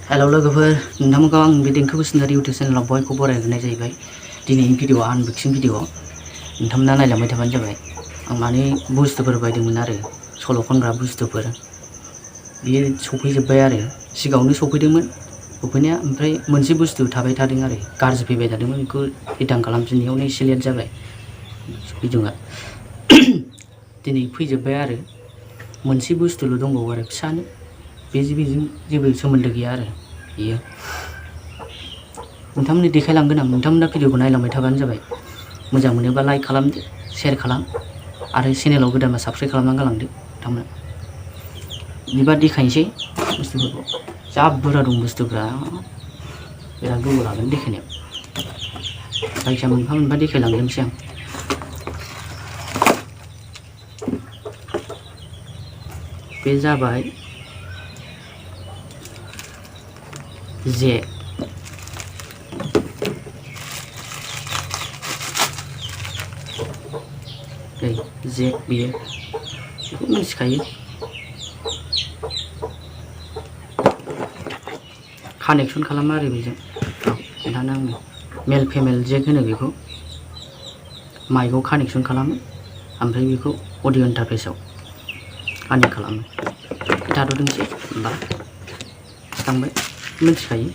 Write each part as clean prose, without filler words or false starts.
Hello लोगोफोर, नोंथांमोनखौ आं बे देंखो बोसोनारि इउटुब चेनेलाव बयखौ बरायहरनाय जाहैबाय। दिनैनि भिडिअ'आ आनबक्सिं भिडिअ'। नोंथांमोना नायलांबाय थाबानो जाबाय। आं माने बुस्थुफोर बायदोंमोन आरो सल' खनग्रा बुस्थुफोर। बियो सफैजोब्बाय आरो सिगाङावनो सफैदोंमोन सफैनाया, ओमफ्राय मोनसे बुस्थु थाबाय थादों आरो गाज्रि फैबाय थादोंमोन। बेखौ रिटार्न खालामफिननायावनो एसे लेट जाबाय सफैदोंआ। दिनै फैजोब्बाय आरो मोनसे बुस्थुल' दंबावो आरो फिसानो। बेजों जेबो सोमोन्दो गैया आरो बियो। नोंथांमोननो देखायलांगोन आं, नोंथांमोना भिडिअ'खौ नायलांबाय थाबानो जाबाय। मोजां मोनोबा लाइक खालामदो, शेयार खालाम, आरो चेनेलाव गोदानबा साबस्क्राइब खालामनानै गालांदो नोंथांमोना। बिदिबा देखायनोसै बुस्थुफोरखौ। जा बुरजा दं बुस्थुफ्रा, बिराद गोबाव लागोन देखायनायाव। जायखिया मोनफा मोनफा देखायलांजोबनोसै आं। बे जाबाय जे जेक, बियो बेखौ मिथिखायो। कानेक्सन खालामो आरो बेजों। खोन्थानो आङो मेल फेमेल जेक होनो बेखौ। माइकआव कानेक्सन खालामो, ओमफ्राय बेखौ अडिअ' इन्टारफेसआव कानेक्ट खालामो। थाथ'दोंसै होमबा थांबाय, मिथिखायो।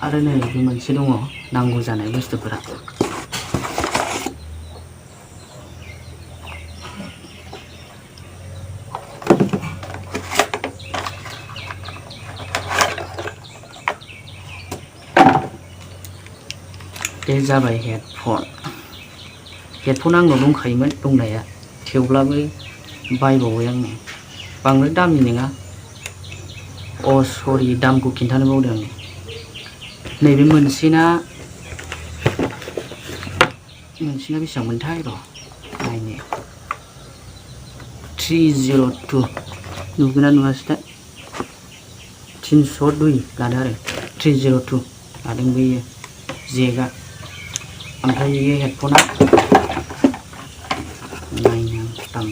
आरो नै बे मोनसे दङ नांगौ जानाय बुस्थुफोरा। बे जाबाय हेडफन। हेडफन आंनाव दंखायोमोन दंनाया, थेवब्लाबो बायबावबाय आङो। बांद्राय दामि नङा। सरि, दामखौ खिन्थानो बावदों आङो। नैबे मोनसेना बेसेबांमोनथाय, र' नायनो। 302 नुगोना नुवासैथाय। 302 लादों आरो 302 लादों बेयो जेकआ। ओमफ्राय बेयो हेडफना नायनो दाम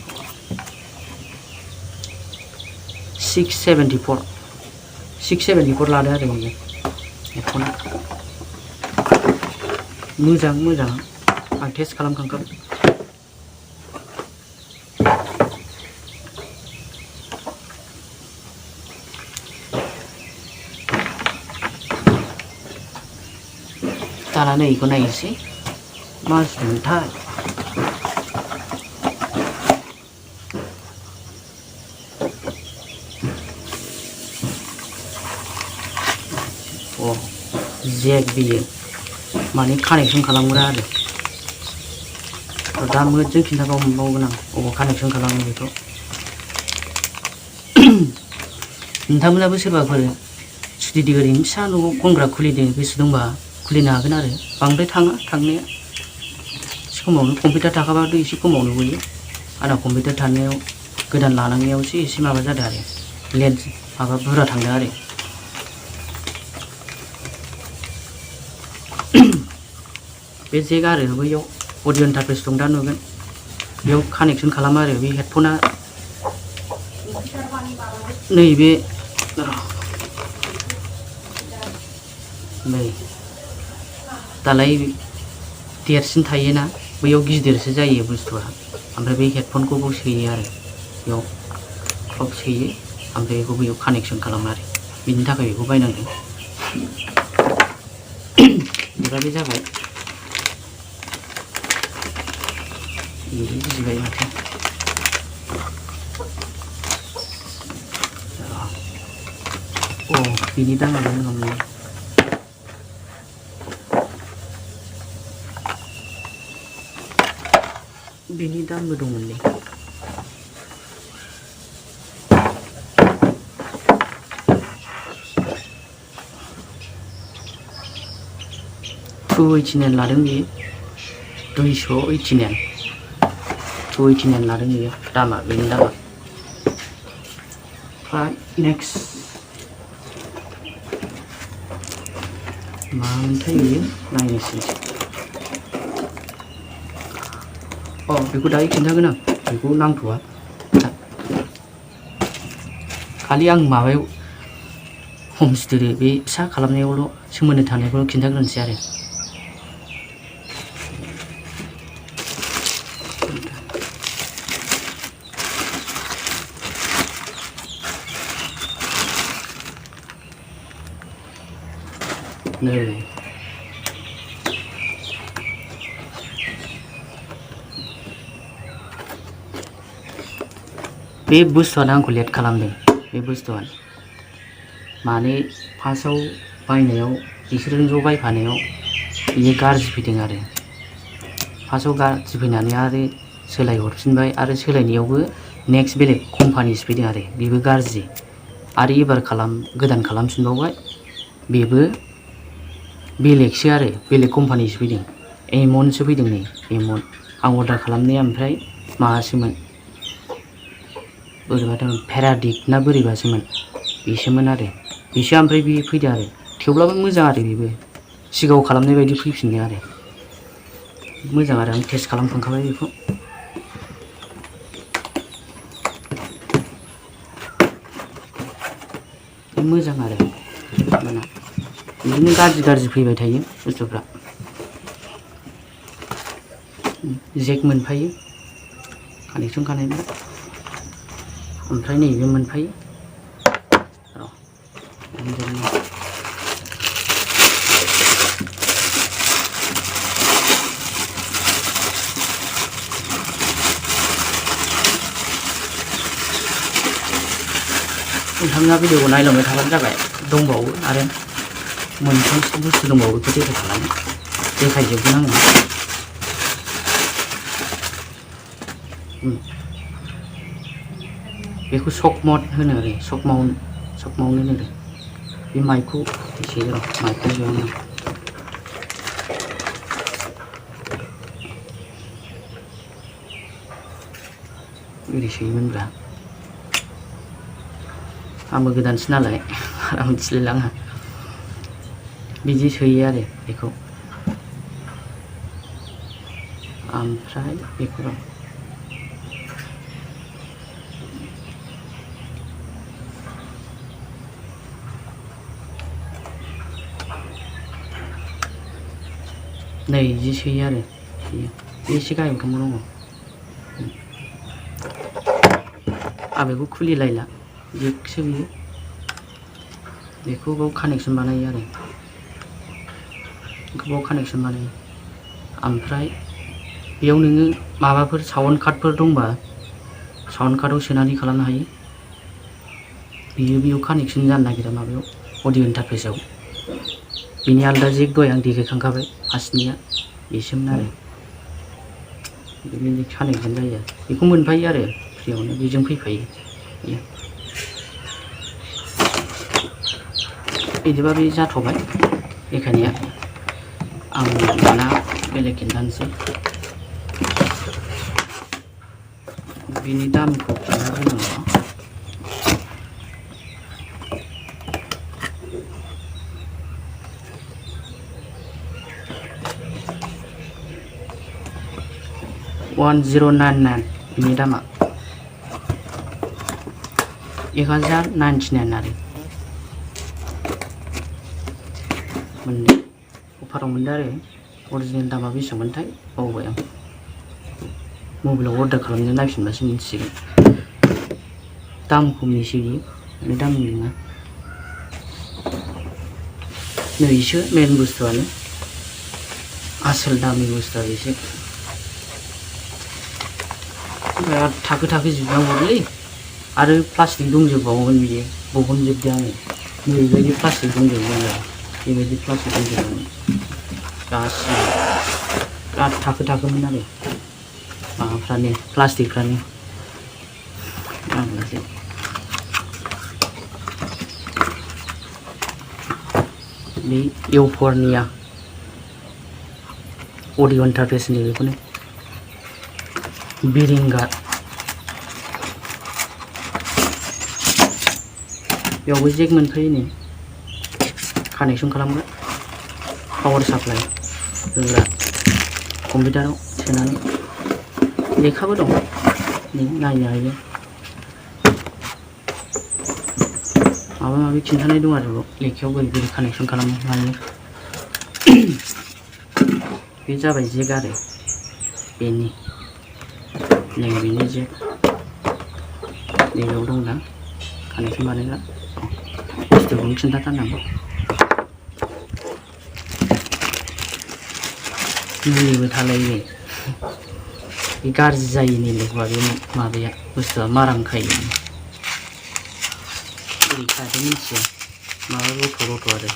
674 लादों आरो बेयो हेडफना। मोजां, आं टेस्ट खालामखांखाबाय। दाना नै बेखौ नायनोसै मा बुस्थुमोनथाय। जेक, बियो माने कानेक्सन खालामग्रा आरो। दा मोजां खिन्थाबावगोन आं अबाव कानेक्सन खालामो बेखौ। नोंथांमोनाबो सोरबाफोर जुदि ओरैनो फिसा न'आव खनग्रा खुलिनो गोसो दंबा खुलिनो हागोन आरो। बांद्राय थाङा थांनाया, एसे खमावनो। कम्पिउटार थाखाबाथ' एसे खमावनो गयो। आंना कम्पिउटार थानायाव गोदान लानांनायावसो एसे माबा जादों आरो लेट, बुरजा थांदों आरो। बे जेक आरो बैयाव अडिअ' इन्टारफेस दं, दा नुगोन। बेयाव कानेक्सन खालामो आरो बे हेडफना। नैबे नै दालाय देरसिन थायोना, बैयाव गिदिरसो जायो बुस्थुआ। ओमफ्राय बे हेडफनखौबो सोयो आरो बेयाव क्रप सोयो, ओमफ्राय बेखौ बैयाव कानेक्सन खालामो आरो। बिनि थाखाय बेखौ बायनांगौ। बिदिबा बे जाबाय। बुजिबाय माथो। बिनि दामाबो मोजां। बिनि दामबो दंमोनलै। $289 लादों बियो। 289 लादों बियो दामा, बेनि दामा। ओमफ्राय नेक्स्ट मामोनथाय बियो, नायनोसै। बेखौ दायो खिन्थागोन आं, बेखौ नांथ'वा। खालि आं माबायाव हम स्टुडिअ बे फिसा खालामनायावल' सोमोन्दो थानायखौ खिन्थाग्रोनोसै आरो नै बे बुस्थुआनो आंखौ लेट खालामदों बे बुस्थुआ माने फार्स्टआव बायनायाव बिसोरजों ज' बायफानायाव बियो गाज्रि फैदों आरो फार्स्टआव गाज्रि फैनानै आरो सोलायहरफिनबाय आरो सोलायनायावबो नेक्स्ट बेलेग कम्पानिसो फैदों आरो बेबो गाज्रि आरो एबार गोदान खालामफिनबावबाय बेबो बेलेगसो आरो बेलेग कम्पानिसो फैदों एमनसो फैदों नै एमन आं अर्डार खालामनाया ओमफ्राय माबासोमोन बोरैबाथ' पेराडिक ना बोरैबासोमोन बेसोमोन आरो बेसो ओमफ्राय बे फैदों आरो थेवब्लाबो मोजां आरो बेबो सिगाङाव खालामनाय बायदि फैफिनदों आरो मोजां आरो आं टेस्ट खालामखांखाबाय बेखौ मोजां आरो मोना बिदिनो गाज्रि फैबाय थायो बुस्थुफ्रा जेक मोनफायो कानेक्सन खानायनिफ्राय ओमफ्राय नैबे मोनफायो नोंथाङा भिडिअखौ नायलांबाय थाबानो जाबाय दंबावो आरो मोनथामसो बुस्थु दंबावो बेखौ देखायजोबगोन आङो बेखौ शक मड होनो आरो शक माउन्ट होनो आरो बे माइकखौ एसे माइकखौ बेयावनो ओरै सोयोमोनब्रा आंबो गोदानसो नालाय बारा मिथिलायलाङा बिदि सोयो आरो बेखौ ओमफ्राय बेखौ नै बिदि सोयो आरो बे एसे गाहायाव थांबाव दङ आं बेखौ खुलिलायला जेकसो बियो बेखौ बाव कानेक्सन बानायो आरो ओमफ्राय बेयाव नोङो माबाफोर साउन्ड कार्डफोर दंबा साउन्ड कार्डआव सोनानै खालामनो हायो बियो बेयाव कानेक्सन जानो नागिरा माबायाव अडिअ इन्टारफेसआव बेनि आलदा जेक दहाय आं देखायखांखाबाय फार्स्टनिया बेसोमोन आरो बिनि कानेक्सन जायो बेखौ मोनफायो आरो फ्रियावनो बेजों फैफायो बिदिबा बे जाथ'बाय देखायनाया आं दाना बेलेग खिन्थानोसै बिनि दामखौ खिन्था होनांगौ $1099 बिनि दामा 1099 आरो मोनदों अफाराव मोनदों आरो अरिजिनेल दामा बेसेबांमोनथाय बावबाय आं मबाइलाव अर्डार खालामनो नायफिनबासो मिथिसिगोन दाम खमनिसो बियो माने दामनि नङा नैसो मेन बुस्थुआनो आसोल दामि बुस्थुआ एसे बिराद थाखो जिबनांगौलै आरो प्लास्टिक दंजोबबावोमोन बियो बहनजोबदों आङो नैबायदि प्लास्टिक दंजोबोमोन आरो बेबायदि प्लास्टिक दंजोबोमोन गासिबो बिराद थाखोमोन आरो माबाफ्रानो प्लास्टिकफ्रानो बे इउफर्निया अडिअ इन्टारफेसनि बेखौनो बिरिंगा बेयावबो जेक मोनफायो नै कानेक्सन खालामग्रा पावार साप्लाइ होग्रा कम्पिउटाराव सोनानै लेखाबो दं नै नायनो हायो माबा माबि खिन्थानाय दं आरो लेखायाव बोरै बोरै कानेक्सन खालामनो हायो। बे जाबाय जेक आरो बेनि नैबेनि जेक नैबेयाव दं दा कानेक्सन बानायग्रा बुस्थुखौनो खिन्थाथारनांगौ। मुलिबो थालायो बे गाज्रि जायैनि लेखा बे माबाया बुस्थुआ माराम खायो बोरै खायाखै मिथिया माबा रथ' आरो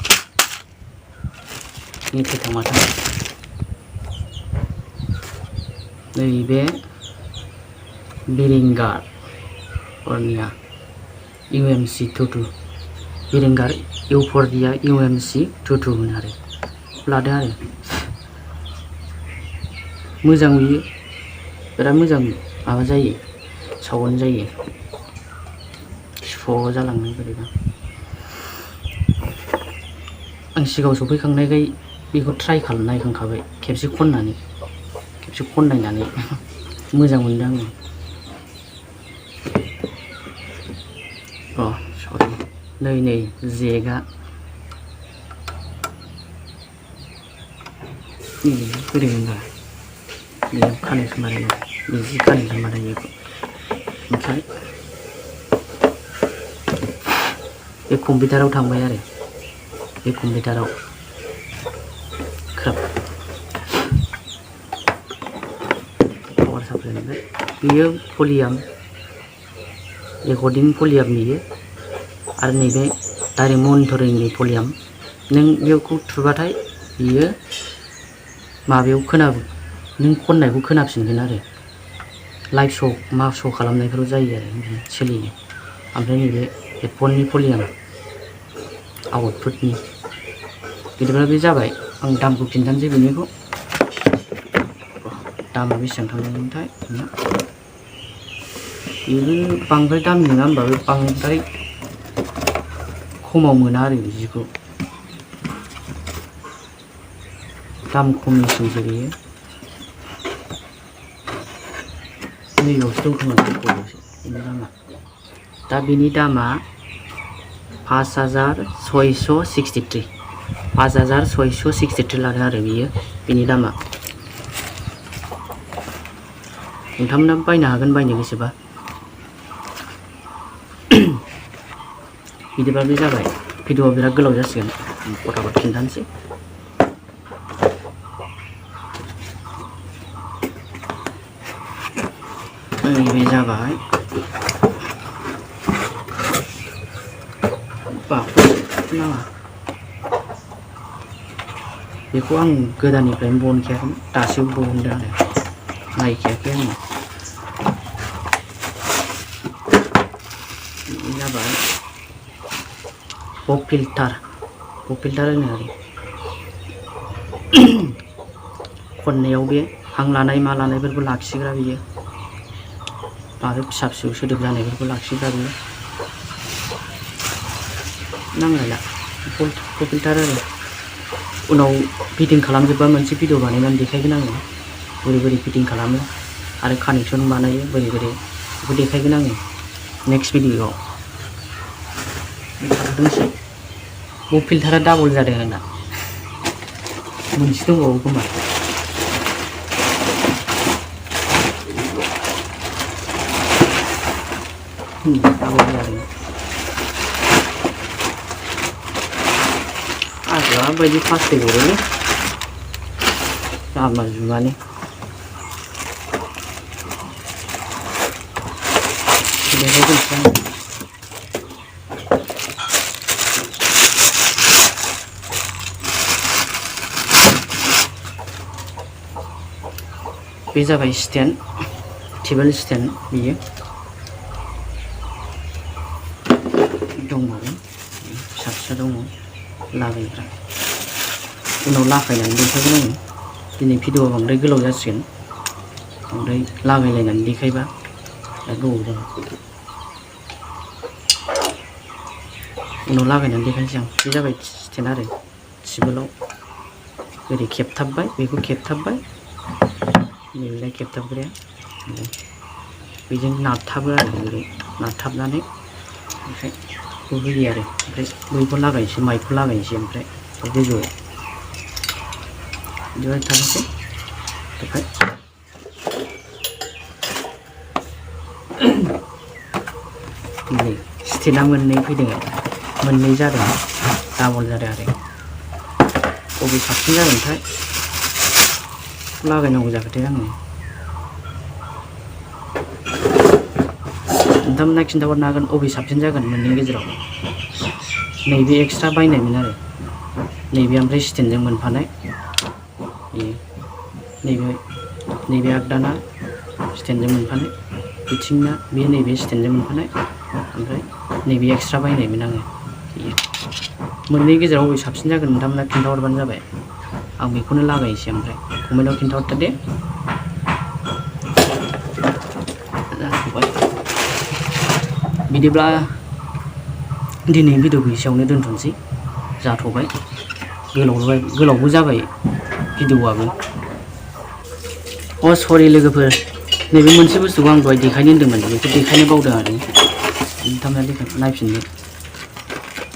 थैथां माथां। नैबे बेरिंगार अर्निया UMC 22 बेरिंगार इउफर्डिया UMC 22 होनो आरो लादो आरो मोजां बियो बिराद मोजां माबा जायो साउन्ड जायो स्र' जालाङो बोरैबा। आं सिगाङाव सफैखांनायखाय बेखौ ट्राइ खालामना नायखांखाबाय खेबसे खननायनानै मोजां मोनदों आङो। सरि नै जेकआ बोरै होनबा बेयाव कानेक्सन बानायो बिदि कानेक्सन बानायो ओमफ्राय बे कम्पिउटाराव थांबाय आरो बे कम्पिउटाराव क्राब पावार साप्लाइनिफ्राय बेयो भलियाम रेकर्डिं भलियाम बियो आरो नैबे डाइरेक्ट मनिटरिंनि भलियाम। नों बेखौ थुबाथाय बियो माबायाव नों खननायखौ खोनाफिनगोन आरो लाइभ श' खालामनायफोराव जायो आरो सोलियो। ओमफ्राय नैबे हेडफननि भलियाम आउटपुटनि बिदिब्ला बे जाबाय। आं दामखौ खिन्थानोसै बेनिखौ दामा बेसेबां थांदोंमोनथाय बेबो बांद्राय दामि नङा होमबाबो बांद्राय खमाव मोना आरो बिदिखौ दाम खमनिसिमसो बेयो नैयावसो दंखोमा बेनि दामा दा बेनि दामा 5663 लादों आरो बेनि दामा। नोंथांमोना बायनो हागोन बायनो गोसोबा। बिदिबा बे जाबाय भिडिअआ बिराद गोलाव जासिगोन फटाफट खिन्थानोसै। बे जाबाय नाङा बेखौ आं गोदाननिफ्रायनो बहनखायाखैमोन दासो बहनदों आरो नायखायाखै आङो। बे जाबाय पप फिल्टार होनो आरो खननायाव बे हां लानाय मा लानायफोरखौ लाखिग्रा बियो आरो फिसा फिसौ सोदोब जानायफोरखौ लाखिग्रा बियो नांलायला पप फिल्टार आरो उनाव फिटिं खालामजोबबा मोनसे भिडिअ बानायनानै देखायगोन आङो बोरै बोरै फिटिं खालामो आरो कानेक्सन बानायो बोरै बेखौ देखायगोन आङो नेक्स्ट भिडिअआव। थादोंसै पप फिल्टारा डाबल जादों आंना मोनसे दंबावो खोमा। डाबल जादों आगोला बायदि प्लास्टिक हरोलै जामा जुमानि देखायगोनसै आं। बे जाबाय स्टेन्ड टेबोल स्टेन्ड बियो दंबावो फिसा फिसा दङ लागायग्रा उनाव लागायनानै देखायगोन आङो। दिनै भिडिअआ बांद्राय गोलाव जासिगोन बांद्राय लागायलायनानै देखायबा दा गोबाव जागोन उनाव लागायनानै देखायनोसै आं। बे जाबाय स्टेन्ड आरो टेबोलाव ओरै खेबथाबबाय बेखौ खेबथाबबाय नैबेलाय खेबथाबग्राया बेजों नारथाबो आरो ओरै नारथाबनानै ओमफ्राय होयो आरो ओमफ्राय बैखौ लागायनोसै माइकखौ लागायनोसै ओमफ्राय गोजौआव बिदिबा थानोसै ओमफ्राय नै स्टेन्डआ मोननै फैदों मोननै जादों डाबल जादों आरो बबे साबसिन जागोनथाय लागायनांगौ जाखोथाय आङो नोंथांमोना खिन्थाहरनो हागोन बबे साबसिन जागोन मोननैनि गेजेराव नैबे एक्सट्रा बायनायमोन आरो नैबे ओमफ्राय स्टेन्डजों मोनफानाय नैबे आगदाना स्टेन्डजों मोनफानाय बिथिंना बे नैबे स्टेन्डजों मोनफानाय ओमफ्राय नैबे एक्सट्रा बायनायमोन आङो मोननैनि गेजेराव बबे साबसिन जागोन नोंथांमोना खिन्थाहरबानो जाबाय आं बेखौनो लागायनोसै ओमफ्राय कमेन्टआव खिन्थाहरदो दे बिदिब्ला दिनैनि भिडिअखौ एसेयावनो दोनथ'नोसै जाथ'बाय गोलावबो जाबाय भिडिअआबो सरि लोगोफोर नैबे मोनसे बुस्थुखौ आं दहाय देखायनो होन्दोंमोन बेखौ देखायनो बावदों आरो नोंथांमोना नायफिनदो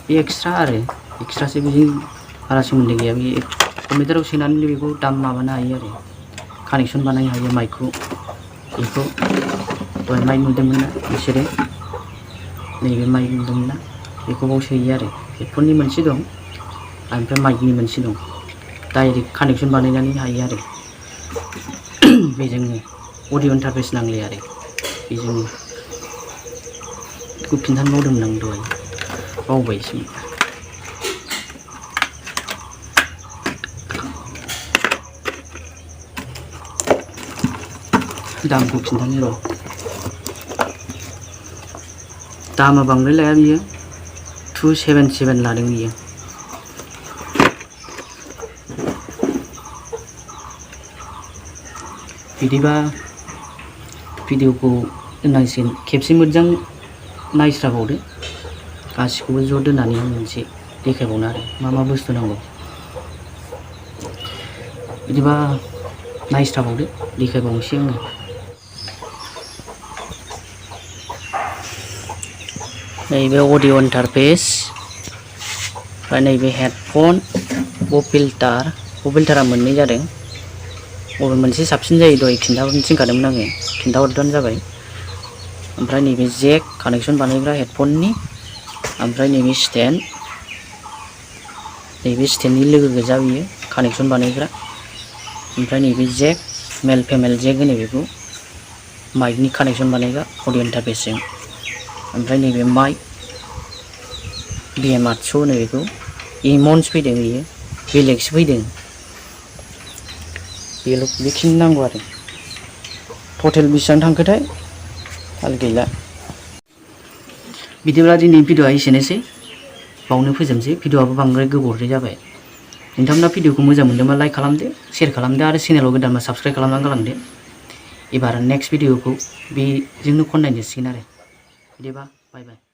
बे एक्सट्रासो बेजों बारा सोमोन्दो गैया बे कम्पिउटाराव सोनानै बेखौ माबानो हायो आरो कानेक्सन बानायनो हायो माइकखौ बेखौ दहाय माइक नुदोंमोन ना बिसोरो नैबे माइक नुदोंमोन ना बेखौ बाव सोयो आरो हेडफननि मोनसे दं ओमफ्राय माइकनि मोनसे दं डाइरेक्ट कानेक्सन बानायनानै हायो आरो बेजोंनो अडिअ इन्टारफेस नांलाया आरो बेजोंनो बेखौ खिन्थानो बावदोंमोन आं दहाय बावबायसो दामखौ खिन्थानो र' दामा बांद्राय लाया बियो 277 लादों बियो बिदिबा भिडिअखौ दोननांसिगोन खेबसे मोजां नायस्राबावदो गासिखौबो ज' दोननानै आं मोनसे देखायबावनो आरो मा बुस्थु नांगौ बिदिबा नायस्राबावदो देखायबावनोसै आङो नैबे अडिअ इन्टारफेस ओमफ्राय नैबे हेडफन फिल्टारा मोननै जादों बबे मोनसे साबसिन जायो दहाय खिन्थाहरनो थिनखादोंमोन आङो खिन्थाहरबानो जाबाय ओमफ्राय नैबे जेक कानेक्सन बानायग्रा हेडफननि ओमफ्राय नैबे स्टेन्डनि लोगो गोजा बियो कानेक्सन बानायग्रा ओमफ्राय नैबे जेक मेल फेमेल जेक होनो बेखौ माइकनि कानेक्सन बानायग्रा अडिअ इन्टारफेसजों ओमफ्राय नैबे माइक BM800 होनो बेखौ इमन्स फैदों बियो बेलेगसो फैदों बेखिनि नांगौ आरो टटेल बेसेबां थांखोथाय थाल गैला बिदिब्ला दिनै भिडिअआ एसेनोसै बावनो फोजोबनोसै भिडिअआबो बांद्राय गोबावद्राय जाबाय नोंथांमोना भिडिअखौ मोजां मोनदोंबा लाइक खालामदो शेयार खालामदो आरो चेनेलाव गोदानबा साबस्क्राइब खालामनानै गालांदो एबार नेक्स्ट भिडिअखौ बेजोंनो खननायनोसिगोन आरो बिदिबा बाय बाय